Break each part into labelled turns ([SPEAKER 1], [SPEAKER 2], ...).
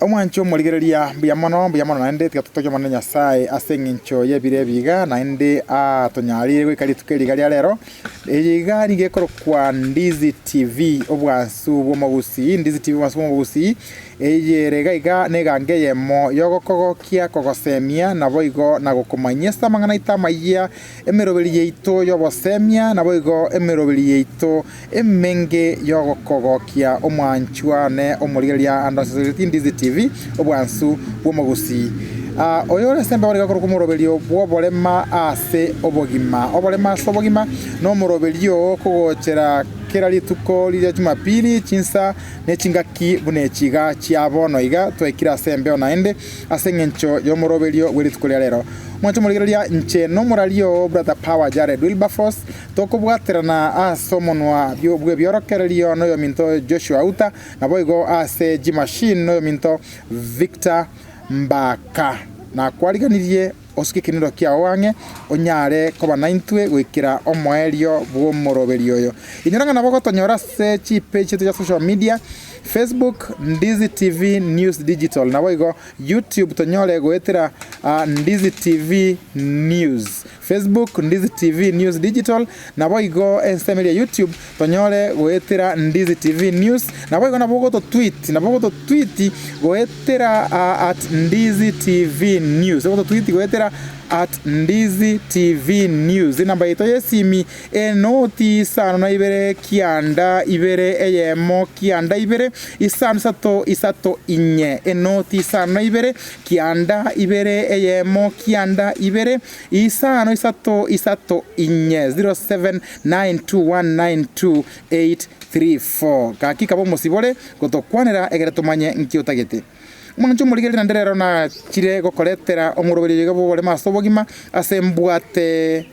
[SPEAKER 1] Omwanchi omorigereria, mbuya mono, mbuya mono naende tiga totogie Omonene Nyasae ase eng'encho y'ebiro ebi iga, naende atonyarire goika rituko eri iga ria rero. Eye iga nigo ekorokwa Ndizi TV, obwansu bw'omogusii, Ndizi TV obwansu bw'omogusii, eye ere iga iga na egango eyemo y'ogokogokia, kogosemia, naboigo na gokomanyia ase amang'ana aito amayia, emeroberi yaito y'obosemia, naboigo emeroberi yaito Emenge y'ogokogokia omwanchwa one omorigereria ande onsi ase Ndizi TV, obwansu bw'omogusii. Ah, oyore ase embeo nigo akorokwa omoroberio bw'oborema ase obogima. Oborema ase obogima nomoroberio okogochera kera rituko riria Jumapili chinsa ne chingaki buna echi iga chia bono iga twaikire ase embeo naende ase eng'encho y'omoroberio bwe rituko ria rero. Omwancha omorigereria inche nomoraria oo Brother Power Jared Wilberforce Tokobwaterana ase omonwa bw'ebiorokererio noyominto Joshua Uta, naboigo ase G-Machine noyominto Victor Mbaka. Nakwariganirie osuke ekenuro kiao ang'e, onyare koba naintwe goikera omoerio bw'omoroberio oyo. Inyora ng'a nabo ogotonyora ase chipage chiaito chia social media, Facebook, Ndizi TV News Digital, naboigo YouTube tonyore goetera Ndizi TV News. Facebook, Ndizi TV News Digital, naboigo ensemo eria YouTube tonyore goetera Ndizi TV News, naboigo nabo ogototweet, nabo ogototweet goetera at Ndizi TV News, ogototweet goetera at Ndizi TV News. Enamba yaito y'esimi enoti isano na ibere kianda ibere eyemo kianda ibere isano isato isato inye, enoti isano na ibere kianda ibere eyemo kianda ibere Isano isato isato inye, 0792192834. Gaki kaba omosibore gotokwanera egere tomanye nki otagete. Omwancho omorigereria naende rero nachire gokoretera omoroberio oiga bw'oboremo ase obogima ase mbwate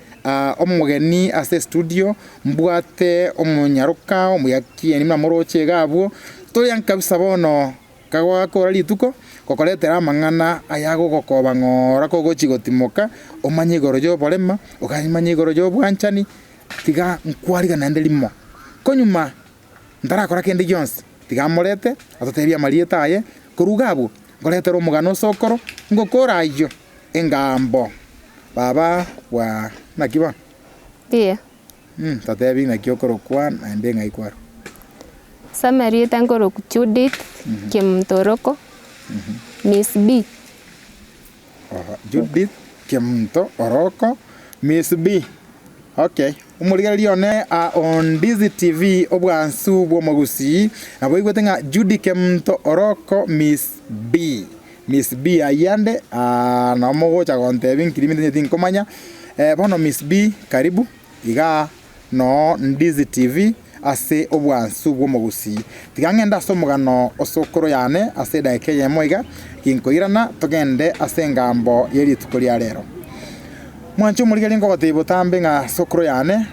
[SPEAKER 1] omogeni ase estudio, mbwate omonyaroka omoyakieni buna moroche iga abwo, tore ange kabisa bono. Kagwakora rituko, gokoretera amang'ana ayagogokoba ng'ora kogochia gotimoka, omanye igoro y'oborema, okamanye igoro y'obwanchani, tiga nkwariga naende rimo. Konyuma ntarakora kende gionsi, tiga amorete, atotebie amarieta aye, korwa iga abwo, nkoretere omogano ase okoro, ngokora ayio, engambo, baba bwa naki bono?
[SPEAKER 2] Mbuya.
[SPEAKER 1] Totebi ng'aki okorokwa naende ng'ai kwarwa.
[SPEAKER 2] Ase amarieta nkorokwa Judith Kemunto-Oroko, Miss B.
[SPEAKER 1] Judith Kemunto Oroko, Miss B. Okay, omorigereria one aa on Ndizi TV obwansu bw'omogusii, nabo oigwete ng'a Judy Kemunto Oroko Miss B. Miss B ayio ande aa nabo mogocha gontebia nkiri minto inche tinkomanya, bono Miss B karibu igaa noo Ndizi TV ase obwansu bw'omogusii. Tiga ng'ende ase omogano osokoro yane ase edageka eyemo iga, ginkoirana togende ase engambo ye rituko ria rero. Mwanche omorigereria nkogotebia botambe ng'a sokoro yane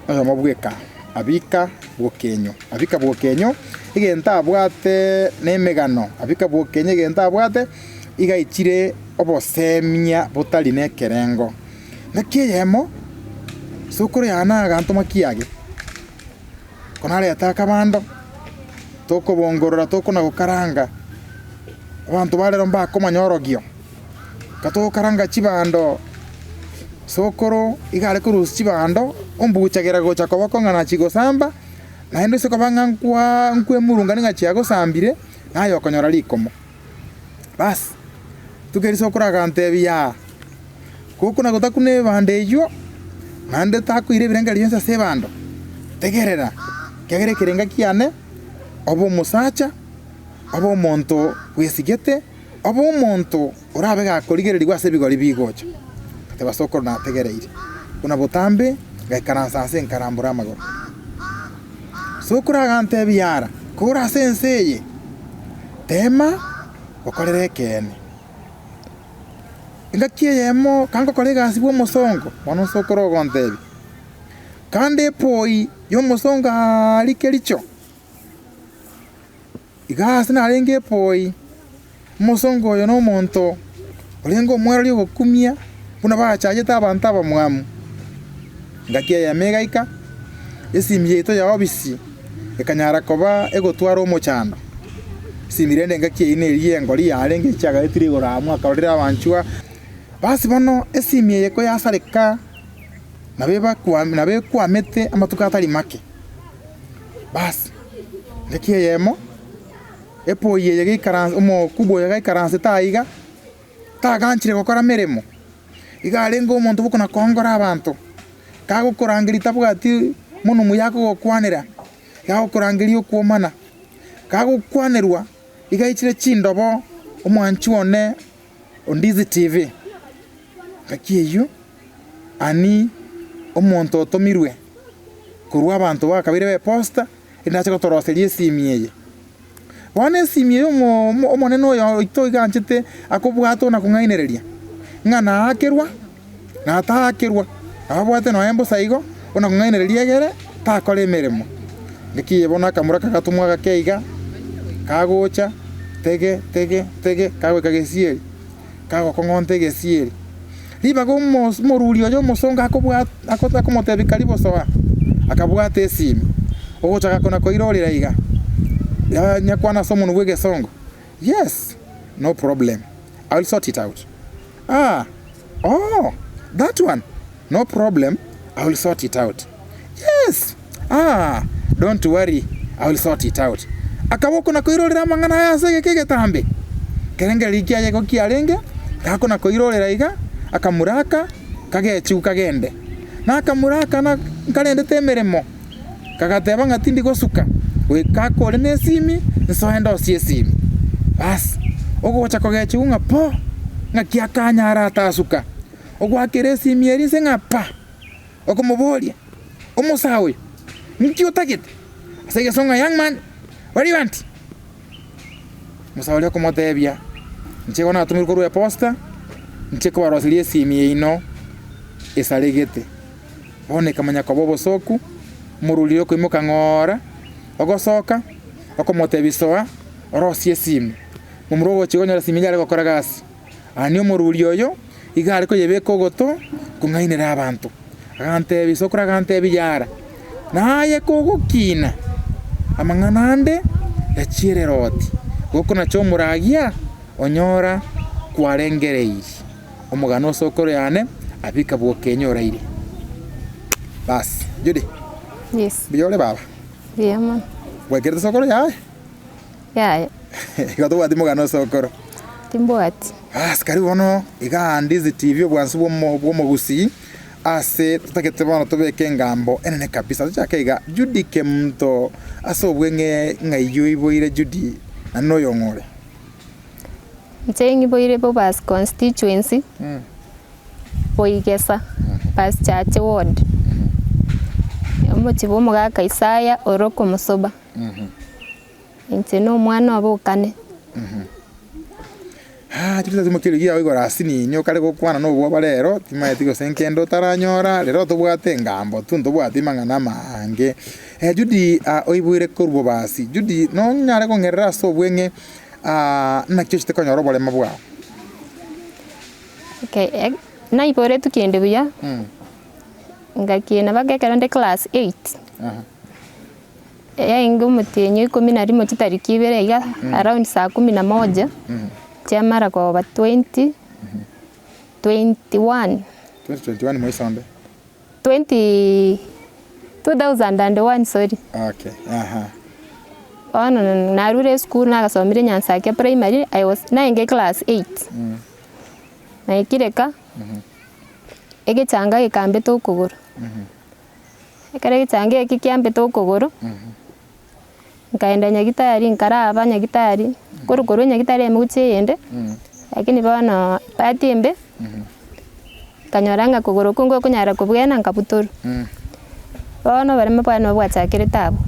[SPEAKER 1] oyomo bweka. Abika bw'okenyo, abika bw'okenyo, egento abwate nemegano, abika bw'okenyo egento abwate, iga aichire obosemia botari nekerengo. Ngaki eyemo, sokoro yane agantoma kiage, ko nareta akabando, tokobongorora tokona gokaranga, abanto ba rero mbakomanya orogio, Gatokaranga chibando, sokoro iga are korusia chibando, ombuchagera gocha koboko ng'a nachia gosamba, naende ase koba ng'a nkwaa nkwemurungania ng'a chiagosambire, naye okonyora rikomo. Bas, rituko erio sokoro agantebia yaa, gokona gotakuna ebando eywo, naende takoira ebirengererio bionsi ase ebando, tegerera, ekiagera ekerenga kiane, obe omosacha, obe omonto bwesigete. Obe omonto orabe gakorigererigwa ase ebigori bigocha. Agateba sokoro nategereire. Buna botambe ngaikaransa ase nkarambora amagoro. Sokoro agantebia yara, kore ase ense eye, teema gokorera ekeene. Engaki eyemo kangokora egasi bw'omosongo, bono sokoro ogontebia, kande epoi y'omosongo aaria Kericho. Iga ase narenge epoi, omosongo oyo nomonto orenge omwerori ogokumia buna bachagete abanto abamwamu. Engaki eyemo egaika, esimi yaito ya obisi ekanyara koba egotwara omochando. Esimi rende engaki eyio neria y'engori yarenge echiagaetire igoro amo akarorera abanchwa. Basi bono esimi eye koyasareka nabo ebakwa nabo ekwamete amatuko atari make. Basi engaki eyemo, epoi eye gaikaranse omokubwa oyo gaikaransete aiga, taganchire gokora meremo, iga arenge omonto bokona koongora abanto, kagokorangeria tabwati monwe muya akogokwanera, gagokorangeria okwomana, kagokwanerwa iga aichire chindobo omwanchi one Ondizi TV. Ngaki eyio ani omonto otomirwe korwa abanto bakabeire b'eposta erinde ache gotoroseria esimi eye. Bono esimi eye omo omonene oyo oito iga anchete akobwata na kong'ainereria, ng'a naakerwa na taakerwa, ababwate nonya mbosa igo, buna kong'ainereria egere takora emeremo. Ngaki eye bono akamura kagatomwa gake iga, kagocha tege tege tege kagoika gesieri, kagokong'onta egesieri. Ribaga omos omoruri oyo omosongo akobwa ako akomotebia karibu soa, akabwata esimi, ogocha gakona koirorera iga, yanyakwana ase omonwa bwa egesongo, yes, no problem, I will sort it out, ah, oh, that one, no problem, I will sort it out, yes, ah, don't worry, I will sort it out. Akaba okona koirorera amang'ana aya ase egeka egetambe, ekerengererio kiaye igo kiarenge, gakona koirorera iga, akamoraka, kagechigu kagende. Na akamoraka na nkarendete emeremo, kagateba ng'a tindi gosuka, goika akore na esimi, nsoe ndosie esimi. Bas, ogocha kogechigwa ng'a po, ng'aki akanyara atasuka, ogoakera esimi eria inse ng'a pa, okomoboria, omosae oyo, nki otagete? Ase egesongo ng'a young man, what do you want? Omosae oria okomotebia, inche igo natomirwe korwa eposta, inche kobaroseria esimi yaino esaregete. Bono ekamanya koba obosoku, omorwori okoimoka ng'oora, ogosoka, okomotebia soa, orosie esimi. Momura ogochia konyora esimi yare gokora gasi. Aria omorwori oyo, iga are koyebeka ogoto, kong'ainera abanto. Agantebia sokoro agantebia yara, naye kogokina amang'ana ande yachiere oti, gokonacha omoragia onyora kwarengereirie. Omogano o sokoro yane abika bwokenye oraire. Bas, Judy,
[SPEAKER 2] Yes.
[SPEAKER 1] mbuya ore baba?
[SPEAKER 2] Mbuya mono.
[SPEAKER 1] Gwakerete sokoro yaye?
[SPEAKER 2] Yaya.
[SPEAKER 1] Igo tobwati mogano o sokoro?
[SPEAKER 2] Timbwati.
[SPEAKER 1] Bas, karibu bono igaa Ndizi TV obwansu bwomo bwomogusii ase totagete bono tobeke engambo enene kabisa. Tochake iga, Judy Kemunto ase obweng'e ng'ai oiboire Judy naende noyong'o ore?
[SPEAKER 2] Inche ng'iboire Bobasi constituency, Boigesa, Basi Church ward, omochie bwa omogaka Isaya ore okomosoba. Inche na omwana obo okane.
[SPEAKER 1] Timokia rigiya yago igoro ase ninye okare gokwana na obwoba rero, timanyeti gose nkende otaranyora, rero tobwate engambo tu ntobwati amang'ana amaange. Judy oiboire korwa bobasi, Judy nonyare kong'erera ase obweng'e naki ochete konyora oboremo bwao?
[SPEAKER 2] Okay, naiboretwe kende buya, ngakina mpaka ekero nde class eight. Yaenge omotienyi o ikomi na rimo chitariki ibere iga around saa kumi na moja, chiamara koba twenty, twenty one.
[SPEAKER 1] 2021 moisa onde?
[SPEAKER 2] Twenty, 2001 sorry.
[SPEAKER 1] Okay, aha.
[SPEAKER 2] Bono narure esukuru nagasomire Nyansakia primary, I was naenge class eight. Naikire ka, egechanga gekambete okogoro. Ekero egechanga eki kiambete okogoro, nkaenda nyagitari nkaraba nyagitari, korwa korwa nyagitari eyemo gochia eyende, lakini bono bahati embe, nkanyora ng'a kogoro okwo ngokonyara kobwena nkabutorwa. Bono oboremo bwane nabo bwachakerete abwo.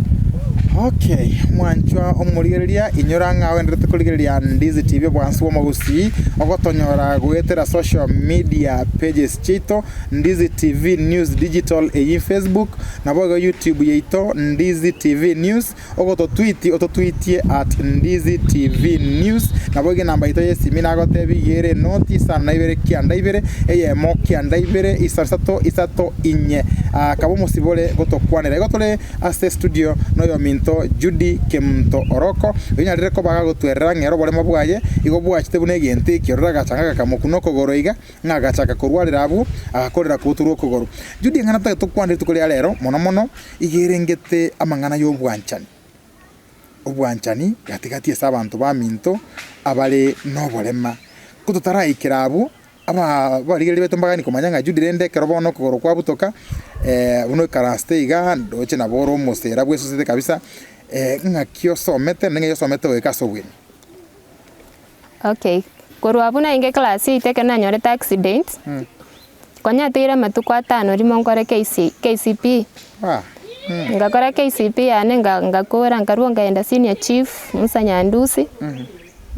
[SPEAKER 1] Okay, omwanchwa omorigereria, inyora ng'a ogendererete korigereria Ndizi TV obwansu bw'omogusii, ogotonyora goetera social media pages chiaito, Ndizi TV News Digital eyio Facebook, naboigo YouTube yaito Ndizi TV News, ogototwiti ototwitie at Ndizi TV News, naboigo enamba yaito y'esimi nagotebia iga ere noti isano na ibere kianda ibere, eyemo kianda ibere isano isato isato inye. Aa kaba omosibore gotokwanera. Igo tore ase estudio noyominto. ominto Judy Kemunto Oroko, onyarire koba agagotwerera ng'a ere oboremo bwaye igo bwachete buna egento ekiororo agachaka gakamokuna okogoro iga, ng'a agachaka korwarera abwo, agakorera kobutorwa okogoro. Judy eng'ana totagete tokwane rituko ria rero mono mono iga erengete amang'ana y'obwanchani. Obwanchani gati gati ase abanto baminto abare noborema. Ko totaraikera abwo, aba abarigereria baito mbagani komanya ng'a Judy rende ekero bono okogoro kwabutoka, buna oikaransete iga ndoche nabo ore omosera bwesosete kabisa, ng'aki osomete naende ng'ai osomete goika ase obwene?
[SPEAKER 2] Okay, korwa abwo nainge class eight ekero nanyorete accident, konya ateire amatuko atano rimo nkore KC KCPE. Ngakora KCPE yane nga ngakora nkarwa nkaenda senior chief Musa Nyandusi,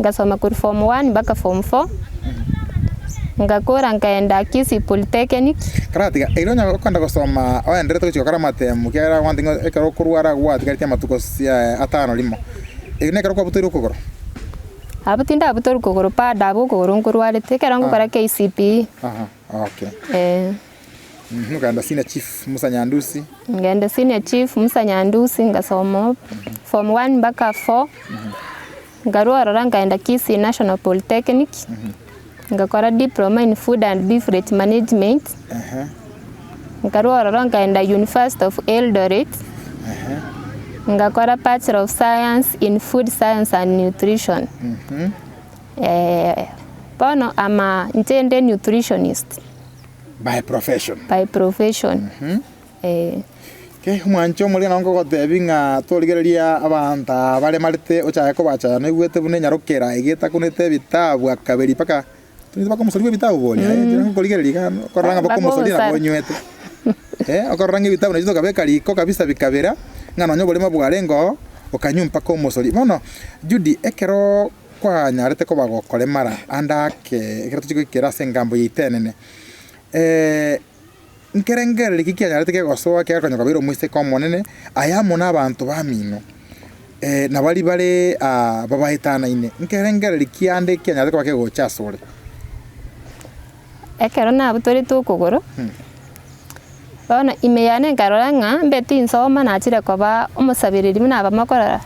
[SPEAKER 2] ngasoma korwa form one mpaka form four, ngakora nkaenda Kisii Polytechnic.
[SPEAKER 1] Karatiga, erio onye okogenda gosoma oenderete gochia gokora amatemu ekiagera one thing ekero okorwara gwatigareti amatuko atano rimo, erio nekero kwabutoire okogoro.
[SPEAKER 2] Abwo tindabutorwa kogoro bado abwo okogoro nkorwarete ekero ngokora KCPE.
[SPEAKER 1] Aha, okay.
[SPEAKER 2] Eh.
[SPEAKER 1] Okagenda senior chief Musa Nyandusi.
[SPEAKER 2] Ngenda senior chief Musa Nyandusi ngasoma oo form one mpaka four, nkarwa ororo nkaenda Kisii National Polytechnic, ngakora diploma in food and beverage management, nkarwa ororo nkaenda University of Eldoret. Ngakora Bachelor of Science in Food Science and Nutrition. Bono ama inche nde nutritionist
[SPEAKER 1] By profession.
[SPEAKER 2] by profession. Eh.
[SPEAKER 1] Okay, omwancho omoria nabo nkogotebi ng'a torigereria abanto aba baremarete ochake kobachaya noigwete buna enyarokera iga etakunete ebitabu akaberi mpaka Tonyete mpaka omosori bw'ebitabu boria, eh, ekero ngokorigereria iga okorora ng'a mpaka omosori nabo onywete. Eh, okorora ng'a ebitabu nario tokabeka riko kabisa bikabera, ng'a nonye oboremo bwarenge oo, okanywa mpaka omosori. Bono, Judy, ekero kwanyarete koba gokoremara ande ake, ekero tochia goikera ase engambo yaito enene, nkerengererio ki kianyarete kegosoa ekiagera konya kwabeire omoiseke omonene, aye amo na abanto bamino, na baria bare babaetanaine, nkerengererio ki ande kianyarete koba kegocha asore?
[SPEAKER 2] Ekero nabutorete okogoro, bono ime yane nkarora ng'a mbe tinsoma nachire koba omosabereri buna aba mokorora,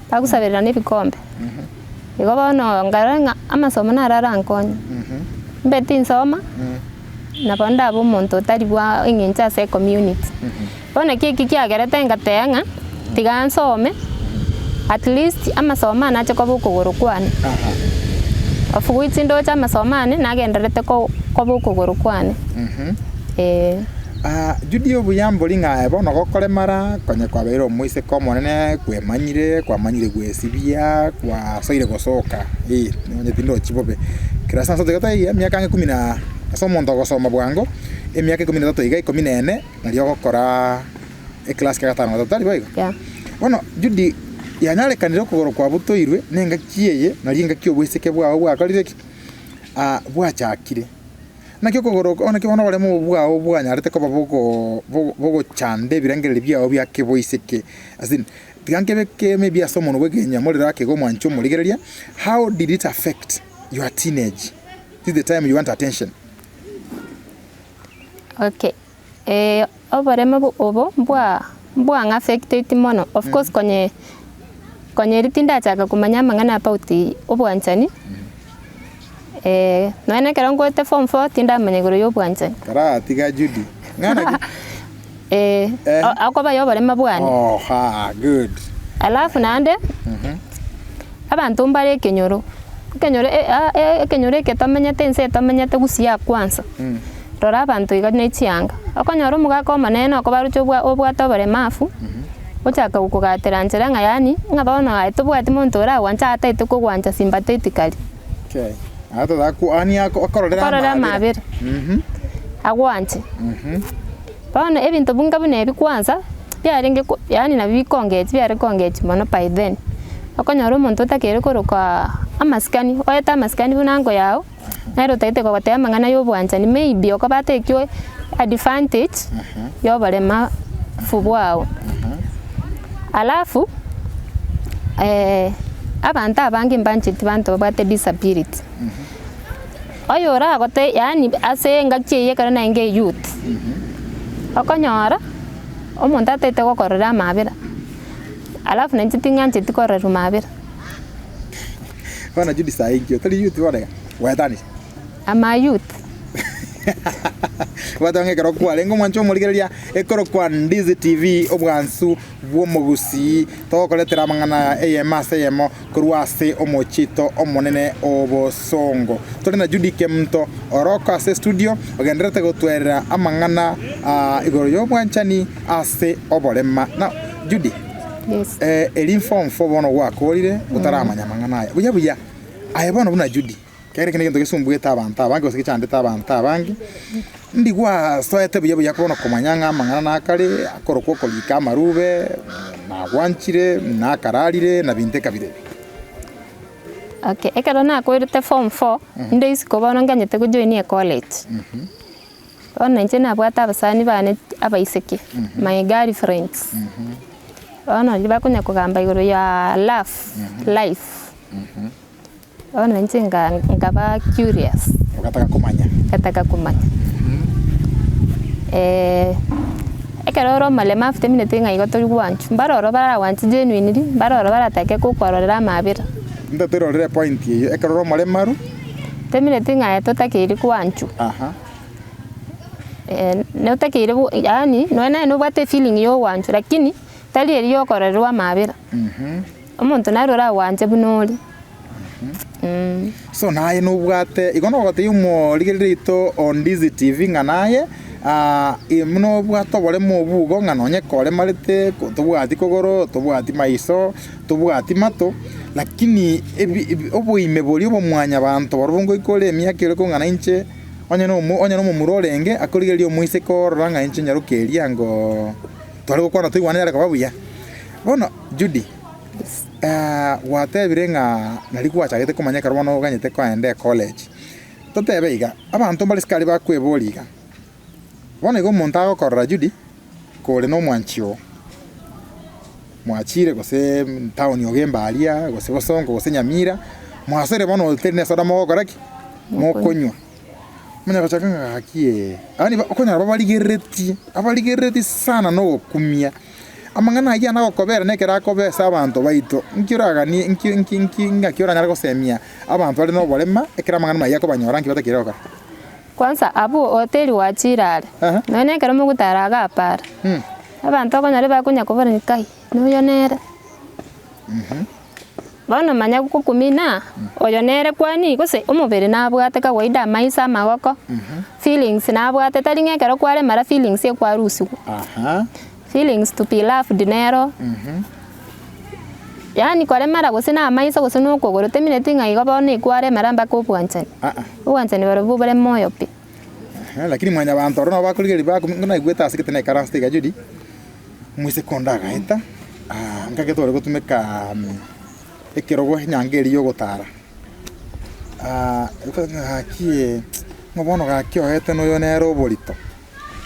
[SPEAKER 2] bagosaberera na ebikombe. Igo bono nkarora ng'a amasomo naro arankonye, mbe tinsoma. Nabo ndabe omonto otari bwa eng'encho ase ecommunity. Bono naki eki kiagerete ngateba ng'a tiga nsome at least amasomo ane ache koba okogoro kwane. Of which ndoche amasomo ane nagendererete ko koba okogoro kwane, eh.
[SPEAKER 1] Judy obuya mbori ng'a aye bono gokoremara konya kwabeire omoiseke omonene kwemanyire kwamanyire gwesibia kwasoire gosoka eh onye tindochi bobe. Kera ase ase taiyo emiaka ang'e ikomi na ase omonto ogosoma bwango emiaka ikomi na etato iga ikomi na ene nario ogokora eclass kia gatano na gatato tari boigo?
[SPEAKER 2] Yeah.
[SPEAKER 1] Bono Judy yanyarekanire okogoro kwabutoirwe na engaki eye nario engaki oboiseke bwao bwakorire ki? Bwachakire. Naki okogoro oko, naki bono oboremo obo bwao bwanyarete koba bogo bogo bogochanda ebirengererio biao bia keboiseke. As in, tiga nkebeke maybe ase omonwa bwa ekenyamorero ake iga omwanche omorigereria, how did it affect your teenage? This is the time you want attention.
[SPEAKER 2] Okay, oboremo bo obo mbwa mbwang'affecteti mono, of course konye konye erio tindachaka komanya amang'ana about obwanchani, nonya na ekero nkoete form four tindamanya igoro ya obwanchani.
[SPEAKER 1] Karatiga Judy. Ng'ana ki?
[SPEAKER 2] Okoba ya oborema bwane.
[SPEAKER 1] Oha, good.
[SPEAKER 2] Alafu naende, abanto mbare ekenyoro, ekenyoro ekenyoro eke tomenyete ense eye tomenyete gusii ya kwanza, rora abanto iga ne chianga, okonyora omogaka omonene okobaroche obwa obwate oboremafu, ochaka gokogatera nchera ng'a yaani, ng'a bono aye tobwati monto oragwanche ataete kogwancha sympathetically.
[SPEAKER 1] Okay. Yaani akororere
[SPEAKER 2] Akorore amabera, agwanche. Bono ebinto bunga buna ebi kwanza, biarenge ko yaani nabio bikongechi biare kongechi mono by then. Okonyora omonto otakeire koroka amasikani, oete amasikani buna ango yago, nere otagete kogotebia amang'ana ya obwanchani maybe okoba atekio advantage ya oboremafu bwao. Alafu abanto abange mbancheti banto babwate disability. Oyoragote yaani ase engaki eyio ekero naende eyouth, okonyora omonto ataete gokorora amabera. Alafu nainche ting'ancheti kororerwa mabera.
[SPEAKER 1] Bono Judy saii inki otori youth bono iga? Gwaetanire?
[SPEAKER 2] I'm a youth.
[SPEAKER 1] Gwateba ng'a ekero kwarenge omwancho omorigereria ekorokwa Ndizi TV obwansu bw'omogusii togokoretera amang'ana aya eyemo ase eyemo korwa ase omochito omonene o Bosongo. Tore na Judy Kemunto oroko ase estudio ogendererete gotwerera amang'ana aa igoro y'obwanchani ase oborema. Now Judy,
[SPEAKER 2] Yes.
[SPEAKER 1] eh, eri form four bono gwakorire otaramanya amang'ana aya buya buya, aye bono buna Judy, Ekero eke negento gesumbuete abanto abange gose gechandete abanto abange, ndi gwasoete buya buya bono komanya ng'a amang'ana nakare akorokwa okorika amarube, nagwanchire, nakararire na binto ekabira ebi.
[SPEAKER 2] Okay, ekero nakorete form four, inde isiko bono nganyete go join ecollege. Bono inche nabwate abasani bane abaiseke, my girl friends. Bono riria bakonya kogamba igoro ya love, life. Bono inche nka nkaba curious.
[SPEAKER 1] Ogataka komanya.
[SPEAKER 2] Ngataka komanya. Ekero ore omolemavu temineti ng'a igo tori gwanchwa, mbare oro baragwanche genuinely, mbare oro baratake kokororera amabera.
[SPEAKER 1] Ntaterorere epoint eyio, ekero ore omoremaru.
[SPEAKER 2] Temineti ng'a aye totakeiri gwanchwa.
[SPEAKER 1] Aha.
[SPEAKER 2] Notakeire yaani nonye naye nobwate efeeling ya ogwanchwa lakini tari eria ya okororerwa amabera. Omonto naro oragwanche buna ore.
[SPEAKER 1] So naye nobwate, igo nogotebia omorigereria oito o Ndizi TV ng'a naye buna obwate oboremo obwo igo ng'a nonye koremarete, tobwati kogoro, tobwati maiso, tobwati mato, lakini ebi oboime boria obomwanyabanto barobwo ngoika ore emiaka ere kong'ana inche, onye na omo onye na omomura orenge, akorigereria omoiseke orora ng'a inche nyaroke eria ngoo tware gokwana toigwane yare koba buya. Bono Judy, gwatebire ng'a nari gwachagete komanya ekero bono oganyete koenda ecollege, totebe iga, abanto mbare isiko aria bakweboria iga, bono iga omonto agokorora Judy, kore na omwanchi oo, mwachire gose town ogembe aria, gose bosongo gose nyamira, mwasoire bono hoteli na esoda mogokora ki? Mokonywa. Omanye gochaka ng'a gaki ee, yaani okonyora babarigereretie, abarigereretie sana na ogokumia. Amang'ana ayio nagokobera nekero akoba ase abanto baito, nki oraganie nki nki nki ng'aki oranyare gosemia abanto bare noborema ekero amang'ana ayio akobanyora nki batakeire gokora?
[SPEAKER 2] Kwanza abwo hoteli gwachire are,
[SPEAKER 1] Ehe.
[SPEAKER 2] nonya na ekero mogotara iga apara, abanto okonyora ebakonya koborania kai, noyo nere. Bono manya gokumina, oyo nere kwani gose omobere nabwate kawaida amaiso amagoko, feelings nabwate tari ng'a ekero kwaremara feelings ekwarusigwa.
[SPEAKER 1] Aha.
[SPEAKER 2] Feelings to be loved nero, yaani koremara gose na amaiso gose na okogoro temineti ng'a igo bono ekwaremara mpaka obwanchani.
[SPEAKER 1] Aa.
[SPEAKER 2] Obwanchani barobwo bore moyo pi.
[SPEAKER 1] Ehe, lakini mwanyabanto oro nabo bakorigereria bakumia ng'a naigwete ase gete naikaransete iga Judy. Omoiseke onde agaeta, nkagete ore gotumeka ekerogo enyango eria yogotara, gaki ee, ng'a bono gaki oete noyo nere oborito.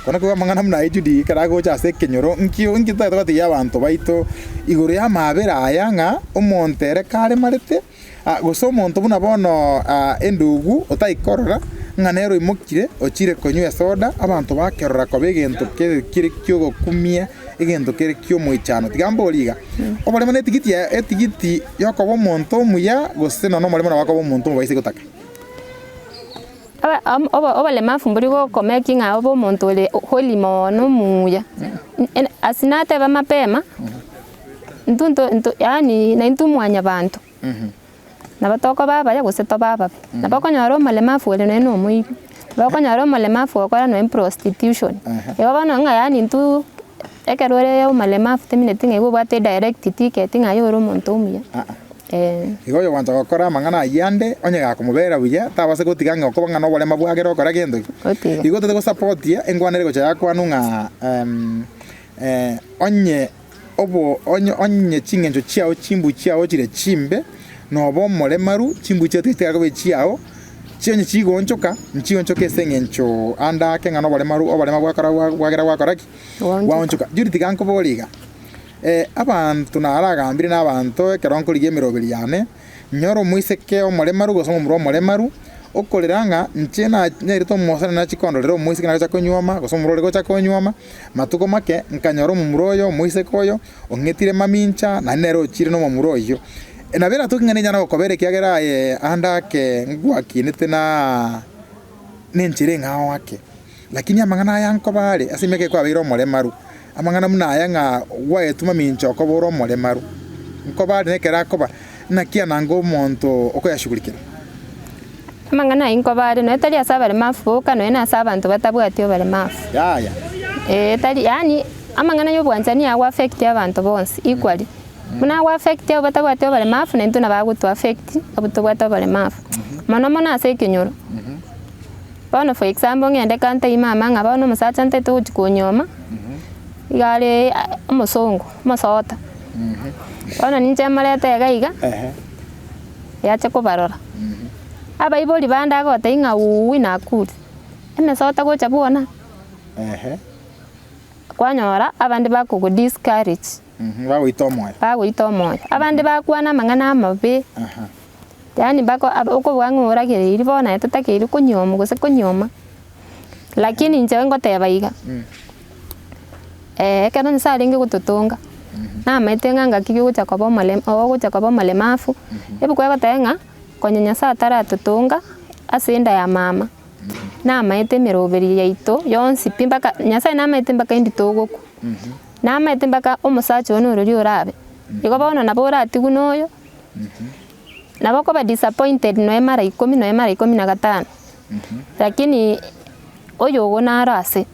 [SPEAKER 1] Bono koigwa amang'ana buna ayio Judy ekero agocha ase ekenyoro, nki nki totagete gotebi abanto baito igoro ya amaabera aya ng'a omonto ere karemarete. Gose omonto buna bono endugu otaikorora, ng'a nere oimokire ochire konywa esoda, abanto bakerora koba egento kere kere ki'ogokumia, egento kere ki'omoichano. Tiga mbori iga, oboremo na etigiti yaye etigiti y'okoba omonto omuya gose nonya omoremo nabo akoba omonto omobe ase gotaka.
[SPEAKER 2] Aba am obo oboremafu mbori gokomeki ng'a obe omonto ore holy mono omuya, ase nateba mapema. Intwe nto nto yaani naintwe mwanyabanto, nabo tokoba abaya gose tobe ababe. Nabo okonyora omolemavu ore nonye na omoibi, nabo okonyora omolemavu ogokora nonye prostitution. Igo bono ng'a yaani intwe ekero ore omolemavu temineti ng'a igo obwate edirect ticket ng'a aye ore omonto omuya, eh.
[SPEAKER 1] Igo oyogwancha gokora amang'ana ayio ande, onye gakomobera buya, tabasa gotiga ng'a okoba ng'a noborema bwagera okora gento ki.
[SPEAKER 2] Otiga.
[SPEAKER 1] Igo totari gosapotia engwana ere gocha yakwanwa ng'a onye obo onye onye ching'encho chiao chimbu chiao chire chimbe, noba omoremaru, chimbu chiao tiga koba echiao, chionye chigoonchoka, nchionchoke ase eng'encho ande ake ng'a noboremaru oborema bwakora bwa bwagera gwakora ki?
[SPEAKER 2] Gwaonchoka.
[SPEAKER 1] Gwaonchoka. Judy tiga nkoborie iga, abanto naragambire na abanto ekero nkorigia emeroberi yane, nyore omoiseke omoremaru gose omomura omoremaru, Okorera ng'a inche nairete omosani nachia kondorera omoiseke nagocha konyuoma, gose omomura ore gocha konyuoma, matuko make nkanyora omomura oyo omoiseke oyo, ong'etire mamincha, naende nere ochire na omomura oyio. Nabo eratoke ng'a ninyare gokobera ekiagera aye ande ake ngwakinete na nenchera eng'ao ake. Lakini amang'ana aya nkoba are ase emiaka ekwabeire omoremaru, amang'ana buna aya ng'a gwaetwe mamincha okoba ore omoremaru, nkoba are nekero akoba, naki ananga omonto okoyashugurikera?
[SPEAKER 2] Amang'ana ayio nkoba are, nonya tari ase abaremafu boka, nonya na ase abanto batabwati obaremafu.
[SPEAKER 1] Yaya.
[SPEAKER 2] Ee, tari yaani amang'ana ya obwanchani ago affect abanto bonsi equally. Buna ago affect abwo batabwati obaremafu, naintwe nabo agoto affect abwo tobwate obaremafu. Mono mono ase ekenyoro. Bono for example ng'ende kantebie mama ng'a bono omosacha ntaete gochia konyuoma, iga are omosongo, omosota. Bono ninche morete iga iga, yache kobarora. Abaibori bande agotebia ng'a uuwi nakure, emesota gocha bwona, kwanyora abande bakogo discourage.
[SPEAKER 1] Bagoita omoyo.
[SPEAKER 2] Bagoita omoyo. Abande bakwana amang'ana amabe, yaani mpaka okobua ng'a oragereiri bono naye totakeire konyuomwa gose konyuoma. Lakini inche ngoteba iga, ekero Nyasaye arenge gototonga, namaete ng'a ngaki ogocha koba omorem ogocha koba omoremafu, ebuku egoteba ng'a konya Nyasaye ataratotonga ase enda ya mama, namaete emeroberi yaito yonsi pi mpaka Nyasaye namaete mpaka indi togokwa. Namaete mpaka omosacha one ororia orabe, igo bono nabo oratigwe na oyo, nabo okoba disappointed nonya mara ikomi nonya mara ikomi na gatano, lakini oyo ogo naro ase.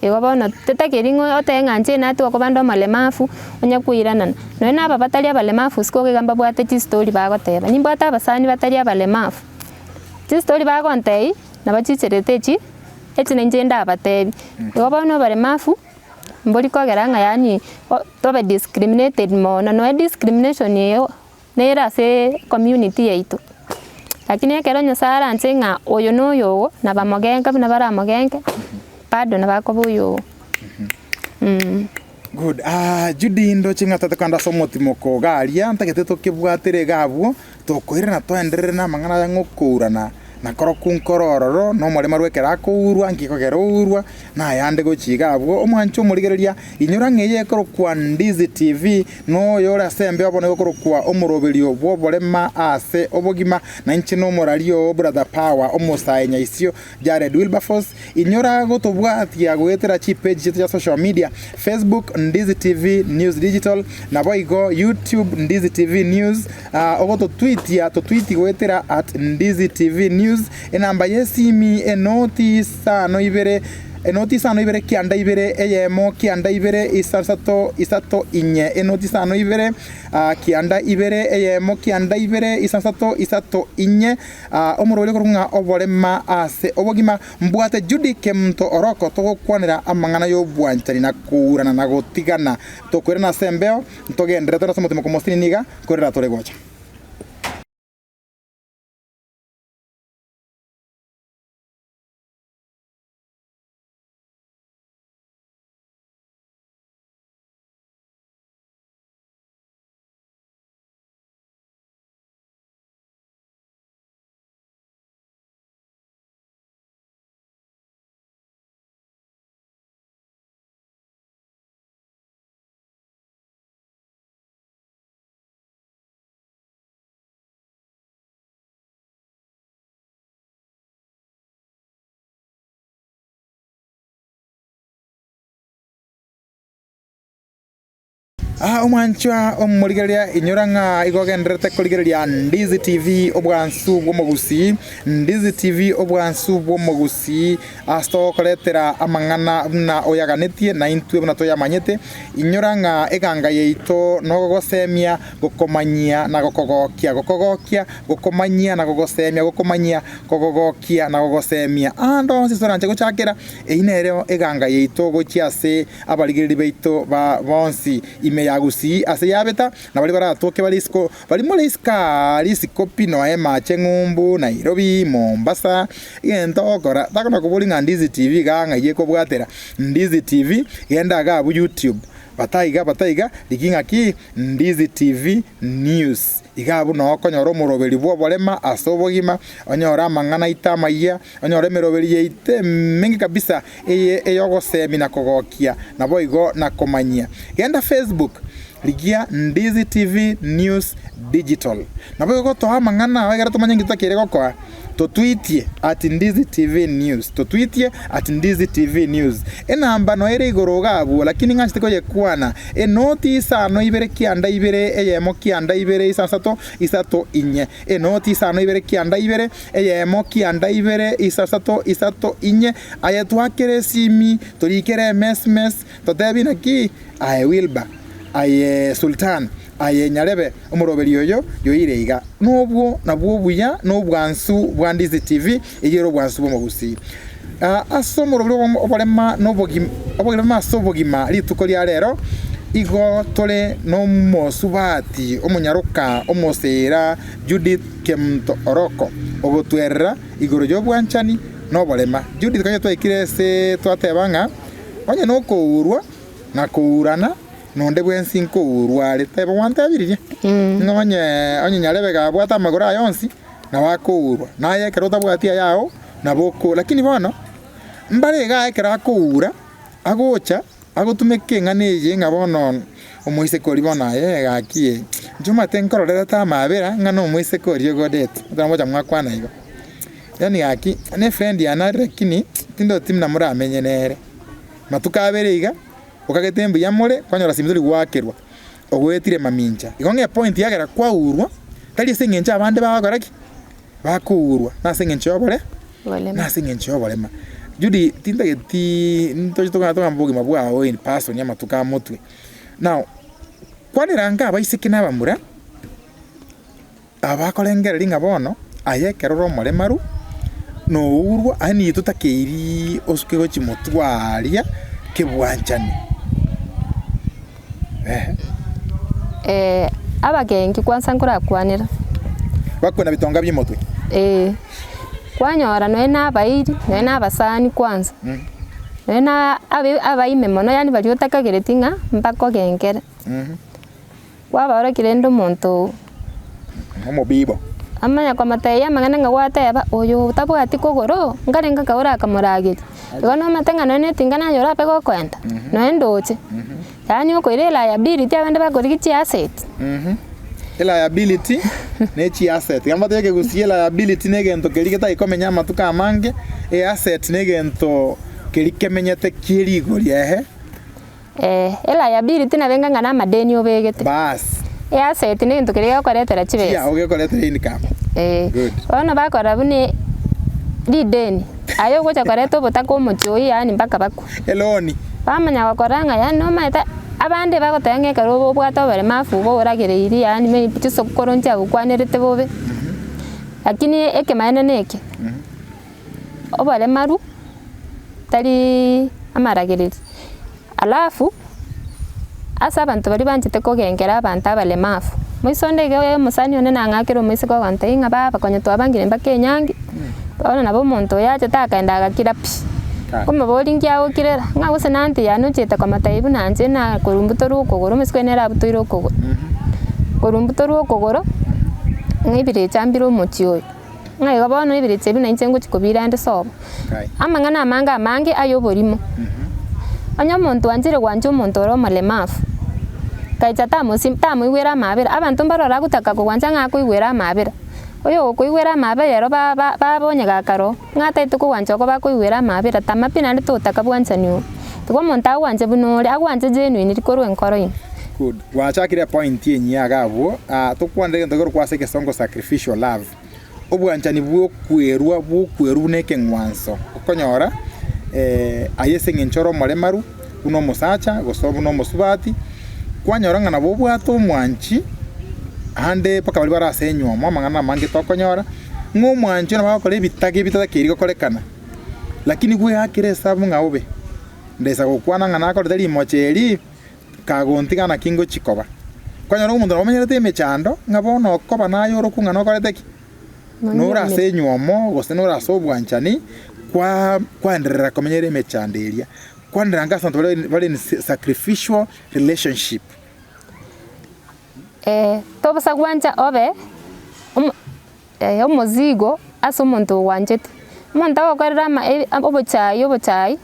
[SPEAKER 2] Igo bono totakeri ng'a otebe ng'a inche natigwa koba nde omolemafu, onye koiranana. Nonya na aba batari abalemafu isiko iga mbabwate chistori bagoteba, nimbwate abasani batari abalemafu, chistori bagontebia, nabo chicherete echi, echi nainche ndabatebi. Igo bono oboremafu. Mbori kogera ng'a yaani tobe discriminated mono, nonya discrimination eyio nere ase community yaito. Lakini ekero Nyasaye aranche ng'a oyo na oyo ogo nabamogenke buna baramogenke, bado nabo akoba oyo ogo.
[SPEAKER 1] Good. Ah, Judy ndoche ng'a tata kando ase omotimoko iga aria, ntagete tokebwatere iga abwo, tokoirana toenderere na amang'ana aya ng'a okourana, na korokwo nkore ororo, na omoremwa ekero akourwa, nki kogera ourwa, na ayande gochia iga abwo. Omwanche omorigereria, inyora ng'a eye ekorokwa Ndizi TV, na oyore ase embeo bono nigo okorokwa omoroberio bw'oborema ase obogima, na inche nomoraria oo Brother Power, omosae nyaisio Jared Wilberforce, inyora gotobwatia goetera chipeji chiaito chia social media, Facebook Ndizi TV News Digital, naboigo YouTube Ndizi TV News, ogototwitia totwiti goetera at Ndizi TV News, enamba y'esimi enoti isano ibere enoti isano ibere kianda ibere eyemo kianda ibere isato isato inye enoti isano ibere kianda ibere eyemo kianda ibere isato isato inye. Omorwori okorokwa ng'a oborema ase obogima, mbwate Judy Kemunto Oroko togokwanera amang'ana y'obwanchani na kourana na gotigana. Tokoirana ase embeo, ntogenderere tore ase omotimoko mosinini iga, nkorera tore gocha. Aa omwanchwa omorigereria inyora ng'a igo ogendererete korigereria Ndizi TV obwansu bw'omogusii, Ndizi TV obwansu bw'omogusii ase togokoretera amang'ana buna oyaganetie na intwe buna toyamanyete, inyora ng'a eganga yaito nogogosemia, gokomanyia na gokogokia, gokogokia, gokomanyia na gogosemia, gokomanyia, kogogokia na gogosemia. Ande onsi toranche gochakera, eyio nero eganga yaito gochia ase Abarigereria baito ba bonsi ime ya Gusii ase yabeta, na baria baratoke bare isiko, baria more isiko aa risiko pi noe mache ng'umbu, Nairobi, Mombasa, egento ogokora takona koboria ng'a Ndizi TV igaa ng'ai ekobwatera, Ndizi TV, genda iga abwo YouTube. Bataiga bataiga rigia ng'aki Ndizi TV News. Iga abwo noo okonyora omoroberi bw'oborema ase obogima, onyore amang'ana aito amayia, onyore emeroberi yaito emenge kabisa eye ey'ogosemia na kogokia, naboigo na komanyia. Genda Facebook, rigia Ndizi TV News Digital. Naboigo gotoa amang'ana ao ekero tomanye nki totakeire gokoa. Totwitie at Ndizi TV News Totwitie at Ndizi TV News Enamba noyo ere igoro iga abwo lakini ng'anchete koyekwana Enoti isano ibere kianda ibere eyemo kianda ibere isasato isato inye Enoti isano ibere kianda ibere eyemo kianda ibere isasato isato inye Aye twakere esimi torikere emesmes totebi naki aye Wilber aye Sultan Aye nyarebe, omoroberi oyo yoire iga. Nobwo nabwo obuya na obwansu bwa Ndizi TV, eyio ere obwansu bw'omogusii. Ase omoroberi oborema na obogima oborema ase obogima rituko ria rero, igo tore nomosubati omonyaroka omoseera Judith Kemunto Oroko, ogotwerera igoro y'obwanchani na oborema. Judith konya twaikire ase twateba ng'a onye nokourwa na kourana Nonde bwensi nkourwa are. Teba gwantebirie, ng'a onye onye nyarebe gabwate amagoro aye onsi, nabo akourwa, naye ekero otabwati ayao, nabo oko lakini bono, mbare igaa ekero akoura, agocha, agotumeka eng'ana eye ng'a bono omoiseke oria bono aye gaki eh, inche omanyete nkororerete amabera ng'a na omoiseke oria ogodeti, ekero mogocha mwakwana igo. Yaani gaki, ne efriend yane are lakini, tindoti buna moramenye nere. Matuko abere iga. Okagete mbuya more, kwanyora simi tori goakerwa, ogoetire mamincha. Igo ng'a epoint yagera kwaurwa, tari ase eng'encho abande bagokora ki? Bakourwa, nase eng'encho y'obore, nase eng'encho y'oborema. Judy, tintageti ntoche togende togambe obogima bwao in person amatuko a motwe. Now, kwanera nka abaiseke na abamura, Abakorengereria ng'a bono aye ekero ore omoremaru, nourwa aye nigo totakeiri osuke gochia motwe aaria kebwanchani. Ehe.
[SPEAKER 2] Abagenki kwansa nkorakwanera.
[SPEAKER 1] Bakwe na bitonga bi'omotwe.
[SPEAKER 2] Ee, kwanyora nonya na abairi, nonya na abasani kwansa, nonya na abe abaime mono yaani baria otakagereti ng'a mbakogenkere. Kwabaorokia rende omonto oo.
[SPEAKER 1] Omobibo.
[SPEAKER 2] Amanya komotebia amang'ana ng'a gwateba, oyo otabwati kogoro, nkarenge akagoro akamorageria. Igo nomanyete ng'a nonye na etinga naye orabe gokoenda, nonye ndoche. Yaani okoira eliability abande bakorigia chiasset.
[SPEAKER 1] Eliability ne chiasset. Iga mbatebie ekegusii eliability na egento keria getari komenya amatuko amange, easset na egento keria kemenyete kie rigori ehe.
[SPEAKER 2] Eliability nabo enga ng'a namadeni obegete.
[SPEAKER 1] Baas.
[SPEAKER 2] Easset negento keria gegokoretera chibesa.
[SPEAKER 1] Chia ogekoretera income. Good.
[SPEAKER 2] Bono bakora buna rideni, aye ogocha koreta obotaka omochie oyio yaani mpaka bakwe.
[SPEAKER 1] Eloni.
[SPEAKER 2] Bamanya gokora ng'a yaani nomanyete abande bagoteba ng'a ekero obwate oboremafu igo oragereirie yaani maybe chisokoro nchiagokwanerete bobe, lakini ekemanene neke. Oboremaru tari amaragereri, alafu ase abanto baria banchete kogengera abanto abalemavu, moiso onde iga omosani one nang'akera omoiseke ogontebia ng'a baba konya twabangire mpaka enyangi, bono nabo omonto oyo achete akaenda agakira pi, nkomoboria nki agokirera, ng'a gose na aunty yane ochete komotebia buna inche na korwa mbutorwe okogoro, omosike oye nere abutoire okogoro, korwa mbutorwe okogoro, ng'a ebirecha mbire omochie oyo. Ng'a igo bono ebirecha ebi nainche ngochia kobiira inde sobo. Amang'ana amange amange ay'oborimo. Onye omonto oanchire gwancha omonto ore omolemavu, gaicha tamosi tamoigwera amaabera, abanto mbarore agotaka kogwancha ng'a akoigwera amaabera. Oyo okoigwera amaabera ero ba- ba- babonye gakare oo, ng'a ataete kogwancha oko bakoigwera amaabera, tama pi naende totaka bwanchani obo. Igo omonto agwanche buna ore, agwanche genuinely korwa enkoro ime.
[SPEAKER 1] Good. Gwachakire epoint enyia iga abwo, tokwanere egento kekorokwa ase egesongo sacrificial love. Obwanchani bw'okwerua bw'okwerua buna ekeng'wanso, okonyora aye ase eng'encho ore omoremaru buna omosacha gose buna omosubati, kwanyora ng'a nabo obwate omwanchi ande mpaka baria bare ase enywomo amang'ana amange tokonyora, ng'a omwanchi nabo agokora ebitage ebitatakeiri gokorekana, lakini bweakere esabu ng'a obe, ndesa gokwana ng'a nakorete rimocho eri. Kagontiga naki ngochia koba. Kwanyora omonto nabo omenyerete emechando, ng'a bono okoba naye orokwe ng'a nokorete ki? Nore ase enywomo, gose nore ase obwanchani, kwa kwaenderera komenyera emechando eria. Kwanera anga ase abanto baria bare in sacrificial relationship.
[SPEAKER 2] Tobosa gwancha obe omo omozigo ase omonto ogwanchete. Omonto agokorera ama obochai obochai